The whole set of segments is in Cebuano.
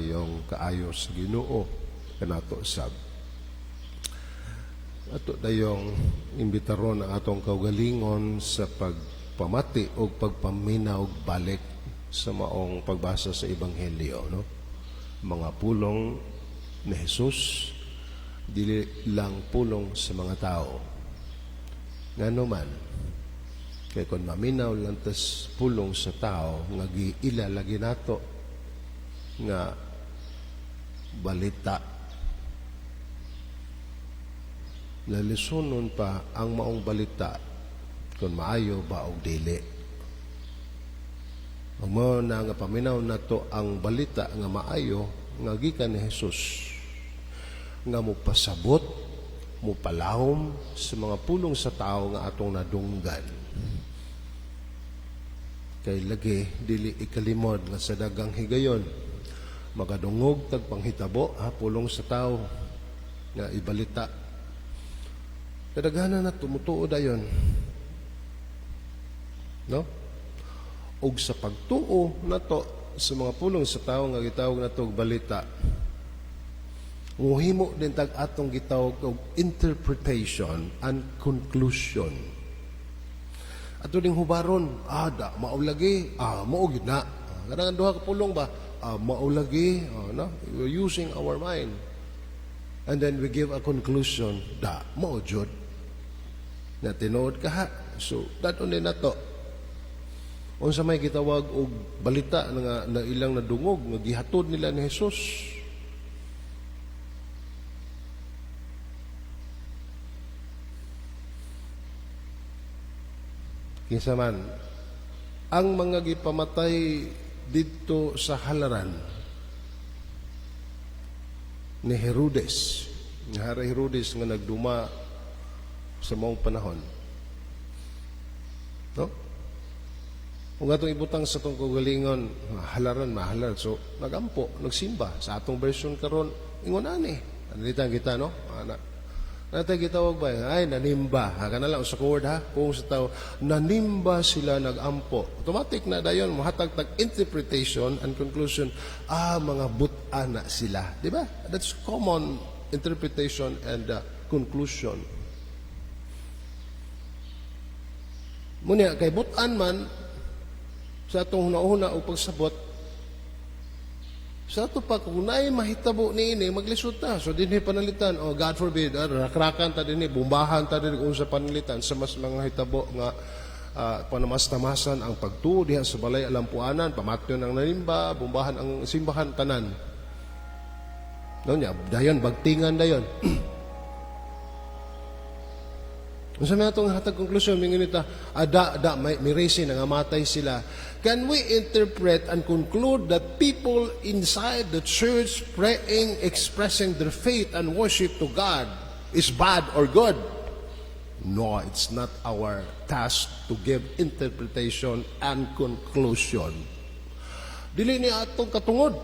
Yung kaayo sa Ginoo kanato sab. Ato dayong imbitaron ang atong kaugalingon sa pagpamati o pagpaminaw og balik sa maong pagbasa sa Ebanghelyo, no? Mga pulong ni Jesus, dili lang pulong sa mga tao. Ngano man, kay kung maminaw lang tas pulong sa tao nga giila lagi nato nga balita, lalisunon pa ang maong balita kung maayo ba o dili. Ang mao na nga paminaw nato ang balita nga maayo nga gikan ni Jesus, nga mopasabot, mopalahom sa mga pulong sa tao nga atong nadunggan. Kay lagi dili ikalimod nga sa dagang higayon makadungog tag panghitabo, ha, pulong sa tao nga ibalita. Kadaghanan na tumutuo dayon, no? Og sa pagtuo nato sa mga pulong sa tao nga gitawag nato og balita, muhimo din tag atong gitawag og interpretation and conclusion. Ato ding hubaron, da mao lagi, mao gyud na. Kanang duha ka pulong ba? Mao lagi, no? We're using our mind. And then we give a conclusion, da mao jud. Na tinuod ka ha. So, daton din nato. Unsa may gitawag og balita nga na ilang nadungog nga gihatod nila ni Jesus? Kinsa man ang mga gipamatay didto sa halaran ni Herodes, nga Hari Herodes nga nagduma sa maong panahon, no? Kung atong ibutang sa atong kaugalingon, halaran, mahalar. So, nagampo, nagsimba. Sa atong version karon, ingon ani. Analitan kita, no? Ana. Natay gitawag ba? Ay, nanimba. Ha, kana lang sa word ha. Kung sa tao, nanimba sila, nagampo. Automatic na dayon, mahatag tag interpretation and conclusion, mga butan na sila. Di ba? That's common interpretation and conclusion. Munya, kay butan man, sa atong hunahuna o pagsabot, sa ato pa, kung naay mahitabo niini, maglisod ta. So, dinhi panalitan, oh, God forbid, rakrakan ta dinhi, bombahan ta dinhi kung sa panalitan, sa mas mga hitabo nga panamas-tamasan ang pagtuo diha sa balay alampuanan, pamatyon ang nanimba, bombahan ang simbahan, tanan. No, nya, dayon, bagtingan dayon. Unsa may atong hatag konklusyon, mingon ta, ada da may miresi nangamatay sila. Can we interpret and conclude that people inside the church praying, expressing their faith and worship to God is bad or good? No, it's not our task to give interpretation and conclusion. Dili ni atong katungod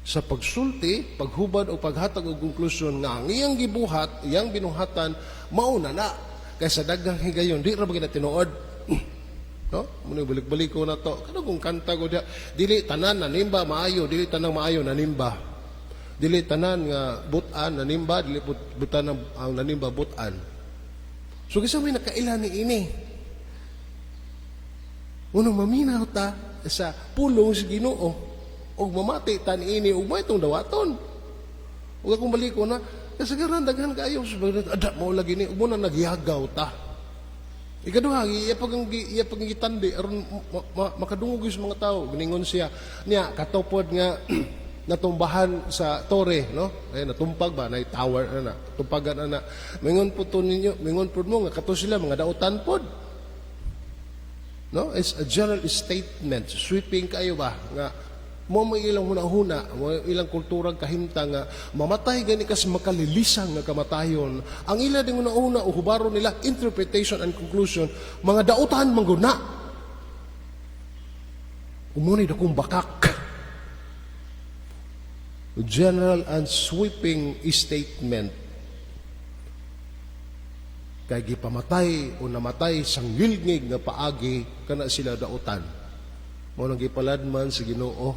sa pagsulti, paghubad o paghatag og konklusyon nga ang iyang gibuhat, iyang binuhatan, mao na na. Kaysa daghang higayon, di ra ba gina tinuod? No? Muna balik-balik ko na to. Kano kung kanta ko diha, dili tanan nanimba maayo, dili tanan maayo nanimba. Dili tanan nga butan nanimba, dili butan ang nanimba butan. So kinsa may nakaila ni ini? Unang maminaw ta sa pulong sa Ginoo og mamati ta niini ug may itong dawaton. Ug akong baliko na kasagaran daghan kaayo ada mao lagi ni ug mo na nagyagaw ta. Ikaduha, iya pag gitandi aron makadungog sa mga tao. Giningon siya niya katupod nga natumbahan sa tore, no? Ay natumpag ba nay tower ana, tumpagan ana. Mingon po to ninyo, mingon pod mo nga kato sila mga dautan pod. No? It's a general statement, sweeping kayo ba nga mo may ilang hunahuna, mo ilang kulturang kahimtang nga mamatay gani kas makalilisang nga kamatayon. Ang ila ding hunahuna o hubaro nila interpretation and conclusion, mga dautan mangguna. Umuni dakong bakak. General and sweeping statement. Kay gipamatay o namatay sang ngilngig nga paagi kana sila dautan. Mao nang gipaladman sa Ginoo.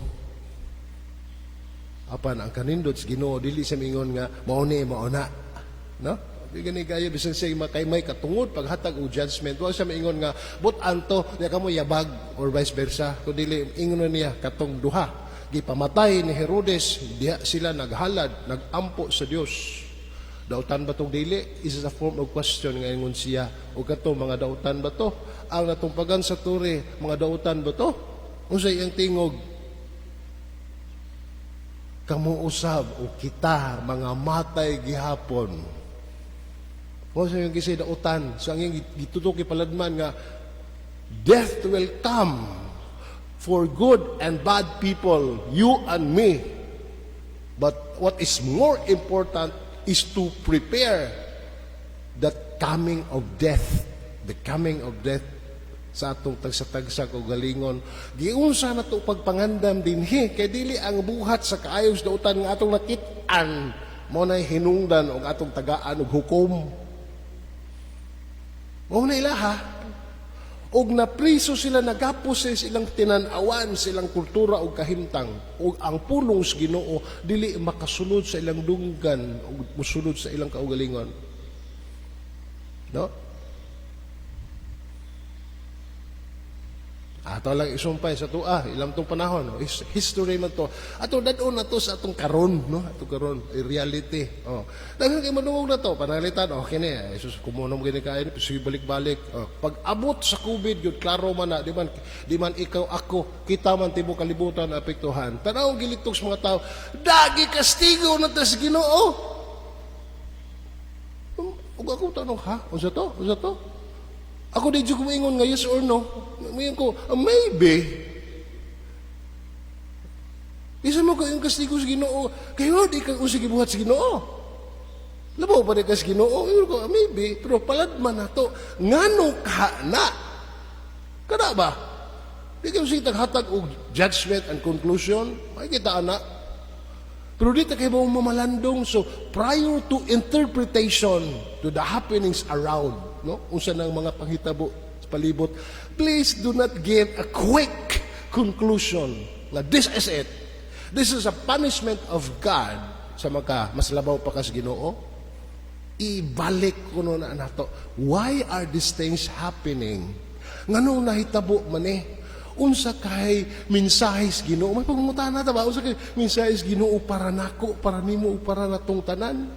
Apan ang kanindot sa Ginoo, dili siya mingon nga mao ni, mao na. No? Di gani kayo bisan siya makay may katungod paghatag og judgment. Wa siya maingon nga but anto di kamo yabag or vice versa. Kun dili, ingon na niya katong duha gipamatay ni Herodes, diha sila naghalad, nagampo sa Dios. Dautan ba tong dili? Is a form of question nga ingon siya. O kato mga dautan ba to? Ang natumpagan sa tore, mga dautan ba to? Unsay iyang tingog? Kamo usab o kita mga matay gihapon. Mo sa yung kisay dautan. So ang iyang gitutok, ipaladman nga death will come for good and bad people, you and me. But what is more important is to prepare that coming of death, the coming of death sa atong tagsa-tagsa kaugalingon. Giunsa na to pagpangandam dinhi kay dili ang buhat sa kaayo sa dautan nga atong nakit-an mao nay hinungdan og atong tagaan og hukom. Mao na ilaha. Og napriso sila, nagapos sa ilang tinan-awan, sa ilang kultura og kahimtang, og ang pulong sa Ginoo dili makasulod sa ilang dunggan ug musulod sa ilang kaugalingon. No? Ato lang isumpay sa tua, ilang tong panahon, no? History man to. Ato dad-on na to sa atong karon, no? Atong karon, reality. Oh. Daghan kay madungog na to, pananglitan, okay ni. Jesus kumuno mo gini kain, sige balik-balik. Oh. Pag abot sa COVID, yun klaro man na, di man ikaw ako, kita man tibuok kalibutan apektuhan. Tanaw gilitok sa mga tao, dagi kastigo na ta sa Ginoo. Ug ako tanong, ha? Unsa to? Unsa to? Ako di jud ko moingon nga yes or no. Moingon ko, ah, maybe. Isa mo ko yung kastigo sa Ginoo. Kayo di ka usig gibuhat sa Ginoo. Labaw pa di ka sa Ginoo. Ingon ko, ah, maybe. Pero palad man na to. Ngano ka na? Kada ba? Di kayo sige taghatag og judgment and conclusion. Makikita ana. Pero di ta kayo mamalandong. So, prior to interpretation to the happenings around, no? Unsa nang mga panghitabo sa palibot, please do not give a quick conclusion na this is it. This is a punishment of God sa maka mas labaw pa kas Ginoo. Ibalik kuno na nato. Why are these things happening? Nganong nahitabo man eh? Unsa kay mensahe sa Ginoo? May pangungutana ta ba? Unsa kay mensahe sa Ginoo para nako, para nimo, para natong tanan?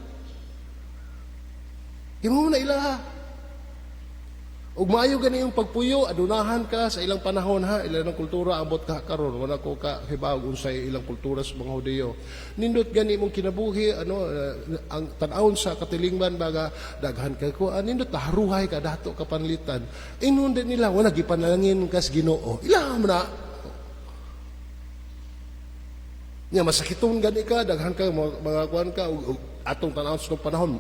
Imo na ilaha. Ug maayo gani yung pagpuyo, adunahan ka sa ilang panahon ha, ilang kultura ambot ka karon, wala ko ka hibaw unsay ilang kultura sa mga Hudiyo. Nindot gani imong kinabuhi, ano, ang tan-awon sa katilingban baga daghan kay ko, nindot haruhay ka dato ka panlitan. Ingon din nila wala gipanalangin kas Ginoo. Ila man na. Nya masakiton gani ka, daghan ka mga kuan ka ug atong tan-awon sa panahon.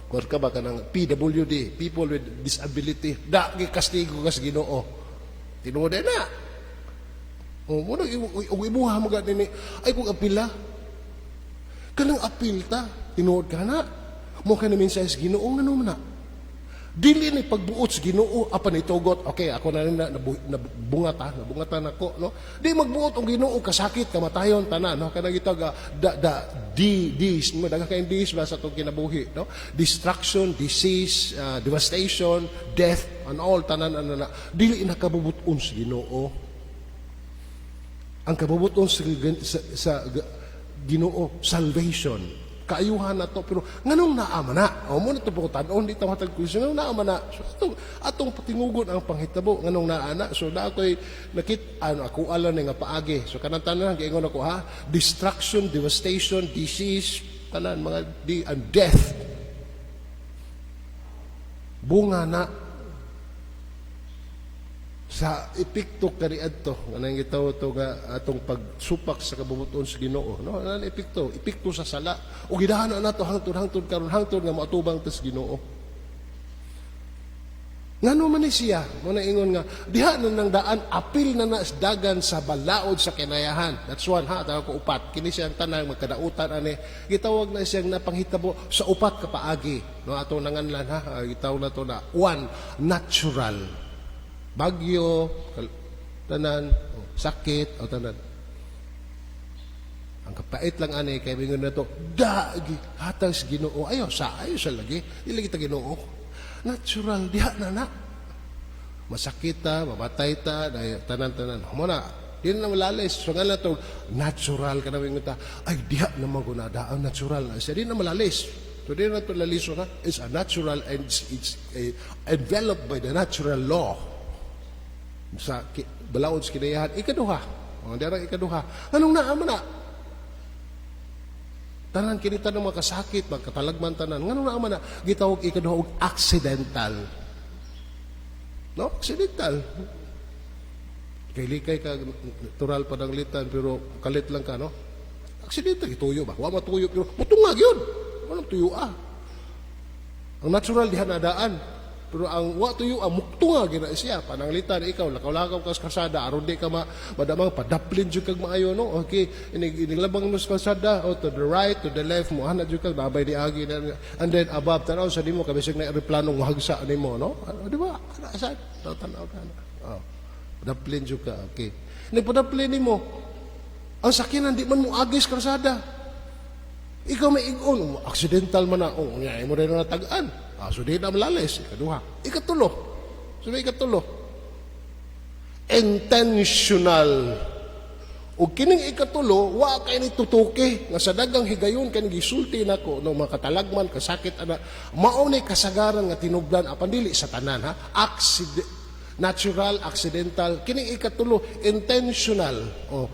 Kuan ka ba kanang PWD, people with disability, da gikastigo ka sa Ginoo. Tinuod na. O mo na ug imuha mo gani ni ay kung apila. Kanang apil ta, tinuod ka na. Mo ka ni mensahe sa Ginoo, ngano man na? Dili ni pagbuot sa Ginoo apan itugot. Okay, ako na na nabungata, nabungatan ako, no. Di magbuot og Ginoo kasakit, kamatayon tanan, no. Kanang gitawag da da D Ds, mo daghan kay Ds ba sa atong kinabuhi, no. Destruction, disease, devastation, death and all tanan ana na. Dili na kabubuton sa Ginoo. Ang kabubuton sa Ginoo, salvation. Kaayuhan na to, pero nganong naa man na? O mo na to po tan-on, di ta matag question, nganong naa man na? So atong patingugon ang panghitabo, nganong naa na? So na ako'y nakit ano ako alam nga paagi. So kanang tanan giingon ako ha, destruction, devastation, disease, tanan mga di and death. Bunga na sa epekto kaniadto kanang gitawag to nga atong pagsupak sa kabubuton sa Ginoo, no? Ano epekto? Epekto sa sala ug gidahan na nato hangtod hangtod karon, hangtod nga moatubang ta sa Ginoo. Ngano man ni siya mo na ingon nga diha na nang daan, apil na na sa dagan sa balaod sa kinayahan. That's one ha, tawag ko upat kini siyang tanan magkadautan ani, gitawag na siyang napanghitabo sa upat ka paagi, no? Atong nanganlan ha. Ah, gitawag na to na one, natural bagyo, Tanan, oh, sakit, o tanan. Ang kapait lang ani kay mingon na to, da hatag sa Ginoo. Ayo sa lagi. Di lagi ta Ginoo. Natural diha na na. Masakit ta, mamatay ta, tanan-tanan. Mo na, di na malalis. So nga na to, natural ka na mingon ta. Ay, diha na man ko na, daan natural na siya. Di na malalis. So di na to laliso na. It's a natural and it's enveloped by the natural law sa balaod sa kinayahan. Ikaduha. O, dara ikaduha. Anong naa man na? Tanan kini tanang mga kasakit, mga katalagman tanan. Nganong naa man na? Gitawag ikaduha og accidental. No? Accidental. Kay likay ka natural pa ng litan pero kalit lang ka, no? Accidental gituyo ba? Wa matuyo pero mutungag yun. Walang tuyo ah. Ang natural diha nadaan. Pero ang wa tuyo ang muktunga gina siya pananglitan ikaw lakaw-lakaw ka sa kalsada aron di ka madamang padaplin jud kag maayo, no? Okay, inig iniglabang mo sa kalsada, oh, to the right, to the left mo ana jud kag nabay di agi na, and then above, tanaw sa nimo kabisig na eroplano hagsa nimo, no? Ano, di ba? Ana sa tanaw na, oh, padaplin jud ka. Okay, nagpadaplin nimo ang sakyanan, di man mo agis kalsada, ikaw may igon, accidental man na, oh, nya mo rin na tagaan. Ah, so di na malalis. Ikaduha. Ikatulo. So may ikatulo. Intentional. O kining ikatulo, wa kay ni tutuki nga sa dagang higayon kay gisulti nako no mga katalagman, kasakit ana, mao ni kasagaran nga tinubdan apan dili sa tanan ha. Accident, natural, accidental. Kining ikatulo, intentional. Oh,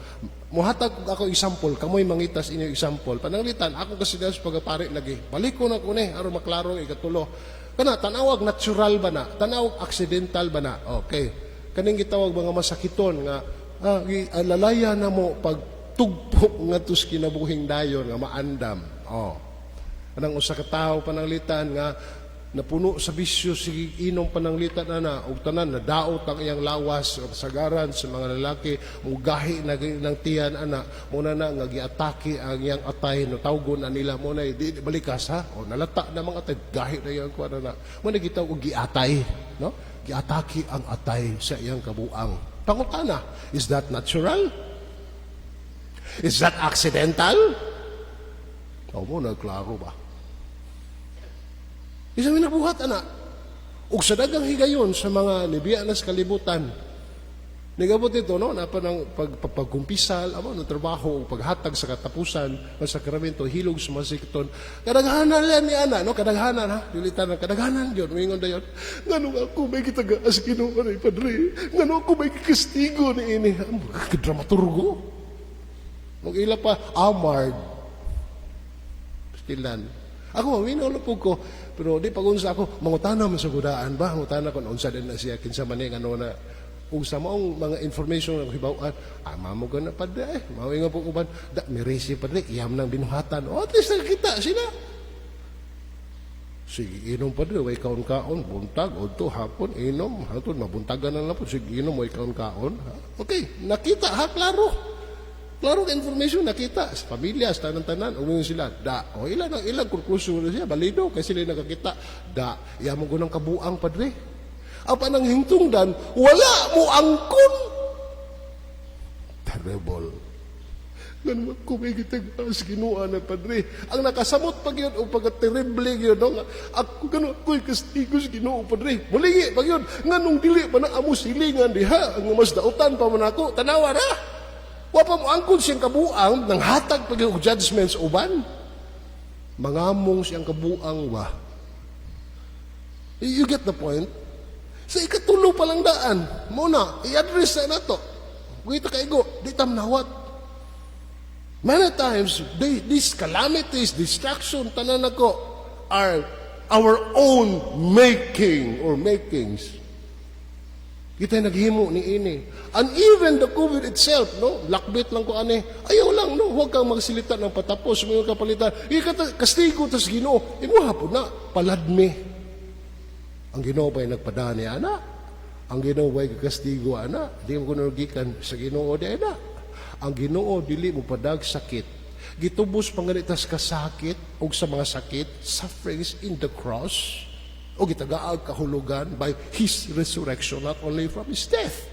muhatag ko ako example, kamoy mangitas inyo example. Pananglitan, ako kasi sa pagapari lagi. Balik ko na ko ni aron maklaro ang ikatulo. Kana tanawag natural ba na? Tanawag accidental ba na? Okay. Kaning gitawag mga masakiton nga lalaya na mo pag tugpok nga sa kinabuhing dayon nga maandam. Oh. Anang usa ka tawo pananglitan nga napuno sa bisyo, sige inom pananglitan ana og tanan nadaot ang iyang lawas o kasagaran sa mga lalaki mugahi na ng tiyan ana mo na na nga giatake ang iyang atay, no, tawgon na nila mo na di, di balikas ha, o nalata na mga atay, gahi na iyang kuan na mo na gitawag og giatay, no? Giatake ang atay sa iyang kabuang. Pangutana, is that natural? Is that accidental? O mo na klaro ba? Isa may nabuhat, ana. Ug sa dagang higayon sa mga nibiya na sa kalibutan, nigabot ito, no, napa ng pagkumpisal, amo, ng trabaho, ug paghatag sa katapusan, ng sakramento, hilog sa masikton. Kadaghanan lang ni ana, no, kadaghanan ha, dilitan na, kadaghanan yun, mingon dayon. Ngano ako may gitagaan sa Ginoo ni Padre? Ngano ako may gikastigo ni ini? Dramaturgo. Nung ila pa, amard. Stilan. Ako, maminaw lang po ko. Pero di pag unsa ako, mangutana man sa gudaan ba? Mangutana kung unsa din na siya, kinsa man ni, ano na. Ug sa maong mga information nga hibaw-an, ah, mamo na padre eh. Mao nga po uban, da, mirisi padre, iyam nang binuhatan. O, at least nakakita sila. Sige, inom padre, way kaon-kaon, buntag, udto, hapon, inom, hapon, mabuntagan na lang po, sige, inom, way kaon-kaon. Ha? Okay, nakita ha, klaro. Klaro ang information nakita sa pamilya, sa tanan-tanan, umingon sila, da. O ilan ang ilang conclusion na siya, balido, kasi sila nakakita, da. Iya mo gunang kabuang, padre. Apan ang hintungdan, wala mo angkon. Terrible. Ngano ako may gitagaan sa Ginoo na padre? Ang nakasamot pag yun, o pagka-terrible yun, no? Nga, ako gano ako'y kastigo sa Ginoo, padre. Mulingi pag yun, nganong dili pa na amo silingan diha, ang mas dautan pa man ako, tanawa na. Wa pa mo angkon siyang kabuang, nang hatag pag yung judgments uban. Mangamong siyang kabuang ba. You get the point? Sa ikatulo pa lang daan, mo na, i-address na nato. Kita kaigo, di tamnawat. Many times, these calamities, destruction, tanan nako, are our own making or makings. Kita naghimo ni ini. And even the COVID itself, no? Lakbit lang ko ani. Ayaw lang, no? Huwag kang magsilita ng patapos, mga kapalitan. Ikata, kastigo tas Ginoo. Imuha po na, paladmi. Ang Ginoo ba'y nagpadani, ana? Ang Ginoo ba'y kastigo, ana? Di mo kuno gikan sa Ginoo di ana. Ang Ginoo dili mo padag sakit. Gitubos panganitas kasakit og sa mga sakit, sufferings in the cross, o gitagaag kahulugan by His resurrection, not only from His death.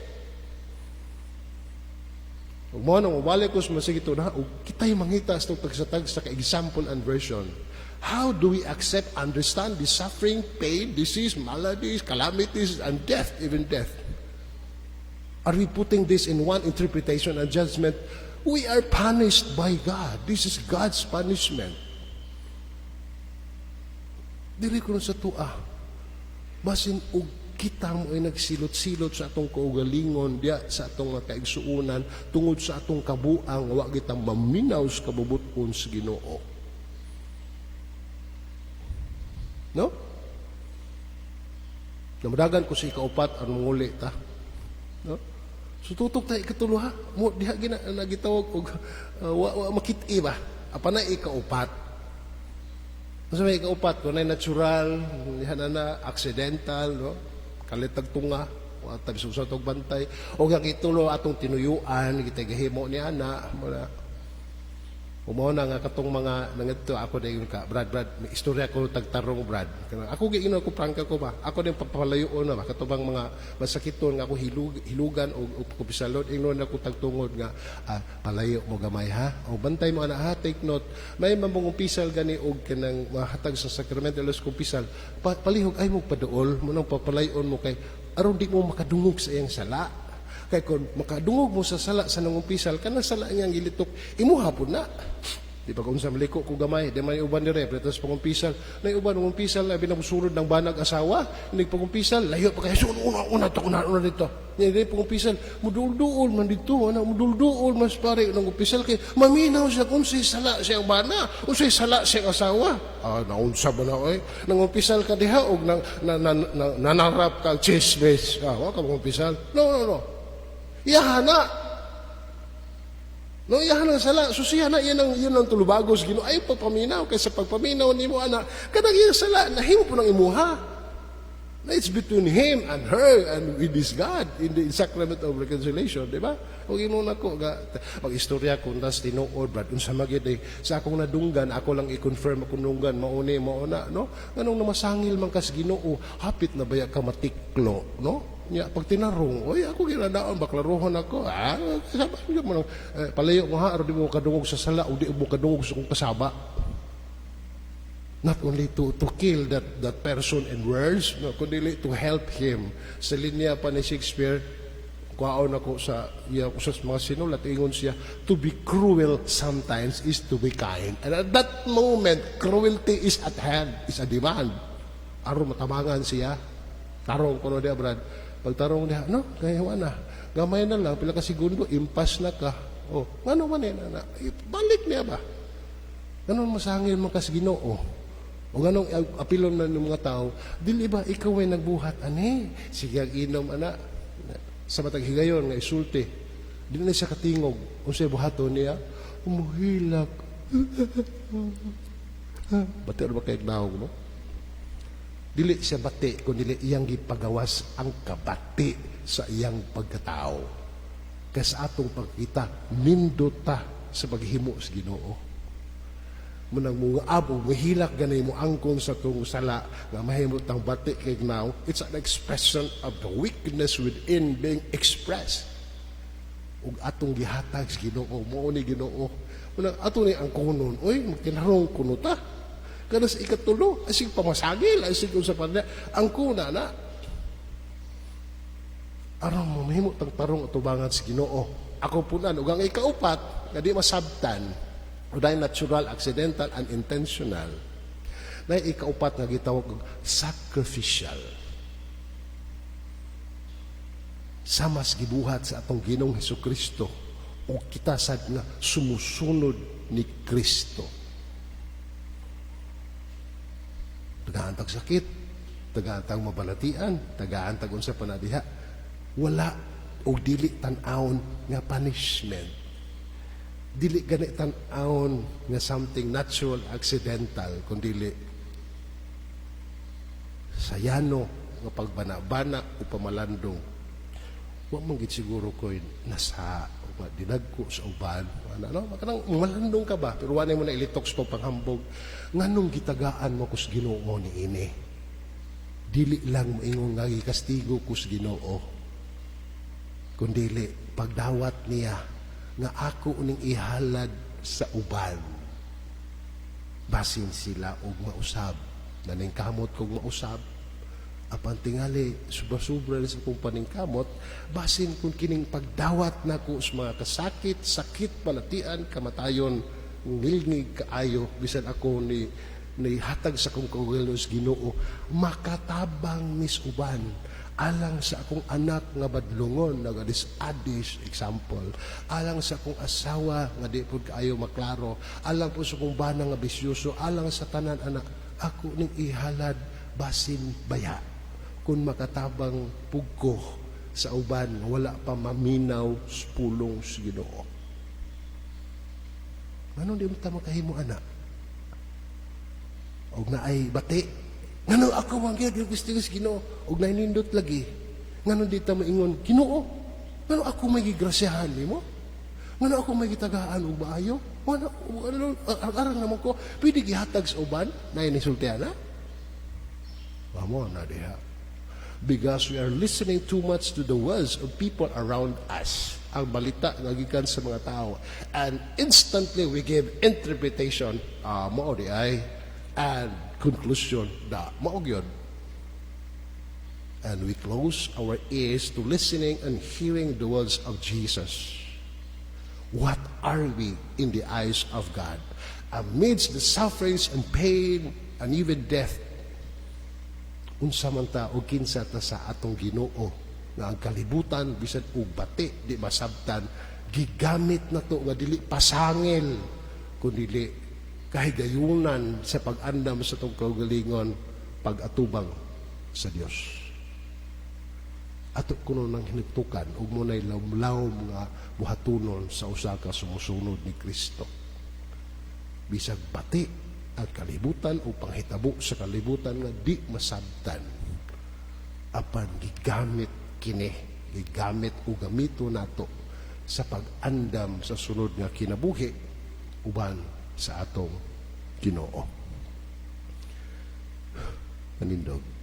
Ug mao nang mobalik ko sa masige na ug kita'y mangita sa tagsa-tagsa ka example and version. How do we accept, understand the suffering, pain, disease, maladies, calamities, and death, even death? Are we putting this in one interpretation and judgment? We are punished by God. This is God's punishment. Dili ko sa tua. Basin og kita mo ay nagsilot-silot sa atong kaugalingon diya sa atong mga kaigsuonan tungod sa atong kabuang, wa kita maminaw sa kabubut-on sa Ginoo. No? Namadagan ko sa ikaupat aron manguli ta. No? So tutok ta ikatulo ha. Mo diha gina nagitawag og wa makit-i ba. Apa na ikaupat? Unsa may ikaupat? Kunay natural, diha na na accidental, no? Kalitag tunga, wa tabi sa tog bantay. O ang itulo, atong tinuyuan, kita gahimo ni ana, muna. Umaw na nga katong mga nangadto ako dayon ka, "Brad, Brad, may istorya ko tagtarong, Brad." Kanang ako giingon ko, prangka ko ba. Ako din papalayoon na ba katong mga masakiton nga ako hilugan o kumpisalon, ingnon ako tagtungod nga, "Palayo mo gamay ha. O bantay mo ana ha, take note. May mambong umpisal gani og kanang mahatag sa sakramento los kumpisal. Palihog ay mo paduol mo nang papalayon mo kay aron di mo makadungog sa iyang sala. Kay kung makadungog mo sa sala sa nangumpisal, kanang sala niyang gilitok, imuha po na." Di ba kung sa maliko ko gamay, di man uban dire, pero tapos pangumpisal, na uban ngumpisal na binabusulod ng banag asawa, hindi pangumpisal, layo pa kayo, so, una, una, to, una, una dito. Hindi pangumpisal, mudulduol man dito, ana, mudulduol mas pare nang umpisal kay maminaw siya kung si sala siyang bana, unsay sala siyang asawa. Ah, naunsa ba na oy? Nangumpisal ka diha og nang na, na, na, nanarap ka chismis. Ah, wa ka mangumpisal. No, no, no. Iyahana. No, iyahan ang sala. Susiya na, yan ang tulubagos Ginoo. Ay, pagpaminaw. Kaysa pagpaminaw nimo ana, kanang iyang sala, nahimo po ng imuha. Na it's between him and her and with his God in the sacrament of reconciliation, di ba? O imo na ko ga mag-istorya ko tas tinuod, Brad, unsa magyud eh sa akong nadunggan, ako lang i-confirm akong dunggan, mauni mao na, no? Nganong namasangil man kas Ginoo, hapit na baya ka matiklo, no? Nya pag tinarong, oy, ako ginadaon baklarohon ako. Ah, saba mo eh, palayo mo ha aron di mo kadungog sa sala o di mo kadungog sa kong kasaba. Not only to kill that person in words, no, kundi to help him. Sa linya pa ni Shakespeare, kuhaon ako sa iya sa mga sinulat, ingon siya, "To be cruel sometimes is to be kind." And at that moment, cruelty is at hand, is a demand. Aron matabangan siya. Tarong ko no diya, Brad. Pagtarong niya, no, kaya na. Gamay na lang, pila ka segundo, impas na ka. Oh, ngano man eh, na, balik niya ba? Ganun masangil man kas Ginoo. O ganong apilon man ng mga tao, dili ba ikaw ay nagbuhat ani? Sige ang inom ana. Sa matag higayon nga isulti. Dili na siya katingog. Unsay buhaton niya? Umuhilak. Bati ba kay naog no? Dili siya bati, kundi iyang gipagawas ang kabati sa iyang pagkatao. Kay sa atong pagkita, nindot ta sa paghimo sa Ginoo. Munang mga abo, mahilak ganay mo angkon sa tong sala nga mahimo tang bati kay now, it's an expression of the weakness within being expressed. Ug atong gihatag sa Ginoo, mao ni Ginoo. Munang ato ni angkonon, oy, magtinarong kuno ta. Kada sa ikatulo, asig pamasagil, asig unsa pa niya, angkona na. Aron mo mahimo tang tarong atubangan sa Ginoo. Ako punan ug ang ikaupat nga di masabtan, dahil natural, accidental, and intentional. Na ikaupat nga gitawag og sacrificial. Samas gibuhat sa atong Ginoong Hesus Kristo ug kita sad nga sumusunod ni Kristo. Tagaan tag sakit, tagaan tag mabalatian, tagaan tag unsa pa na diha. Wala og dili tan-awon nga punishment. Dili gani tan-awon nga something natural, accidental, kundi sayano nga pagbana-bana o pamalandong. Wa man gid siguro ko'y nasa o dinagko sa uban. Ano, no? Makanang malandong ka ba? Pero wala mo na ilitok sa panghambog. Nganong gitagaan mo kus Ginoo ni ini? Dili lang mo ingon nga gikastigo kus Ginoo. Kundili pagdawat niya Nga ako ning ihalad sa uban. Basin sila og mausab. Naningkamot kog mausab. Apan tingali, sobra-sobra na sa akong paningkamot, basin kung kining pagdawat nako sa mga kasakit, sakit, balatian, kamatayon, ngilngig kaayo, bisan ako ni hatag sa akong kaugalingon sa Ginoo, makatabang mis uban alang sa akong anak nga badlongon nagadis-adis, example, alang sa akong asawa nga di pud kaayo maklaro, alang po sa akong bana nga bisyoso, alang sa tanan anak ako ning ihalad, basin baya kung makatabang pugko sa uban wala pa maminaw sa pulong sa Ginoo. Nganong di mo ta makahimo ana? Og naay bati, ngano ako man gyud gusto sa Ginoo, og nainindot lagi. Ngano di ta maingon, "Ginoo, ngano ako may gigrasyahan nimo? Ngano ako may gitagaan og maayo? Ngano ano arang naman ko pwede gihatag sa uban?" Na inisultihan na. Vamo na diha. Because we are listening too much to the words of people around us. Ang balita nga gikan sa mga tao. And instantly we give interpretation. Ah, mao di ay. And conclusion da mao gyud. And we close our ears to listening and hearing the words of Jesus. What are we in the eyes of God? Amidst the sufferings and pain and even death, unsa man ta o kinsa ta sa atong Ginoo nga ang kalibutan bisan og bati di masabtan, gigamit na to nga dili pasangil kun dili kahigayunan sa pag-andam sa atong kaugalingon pag-atubang sa Dios? Ato kuno nang hinigtukan ug mo nay lawom nga buhatunon sa usa ka sumusunod ni Kristo. Bisag bati ang kalibutan o panghitabo sa kalibutan nga di masabtan, apan gigamit kini, gigamit o gamito nato sa pag-andam sa sunod nga kinabuhi uban sa atong Ginoo. Manindog.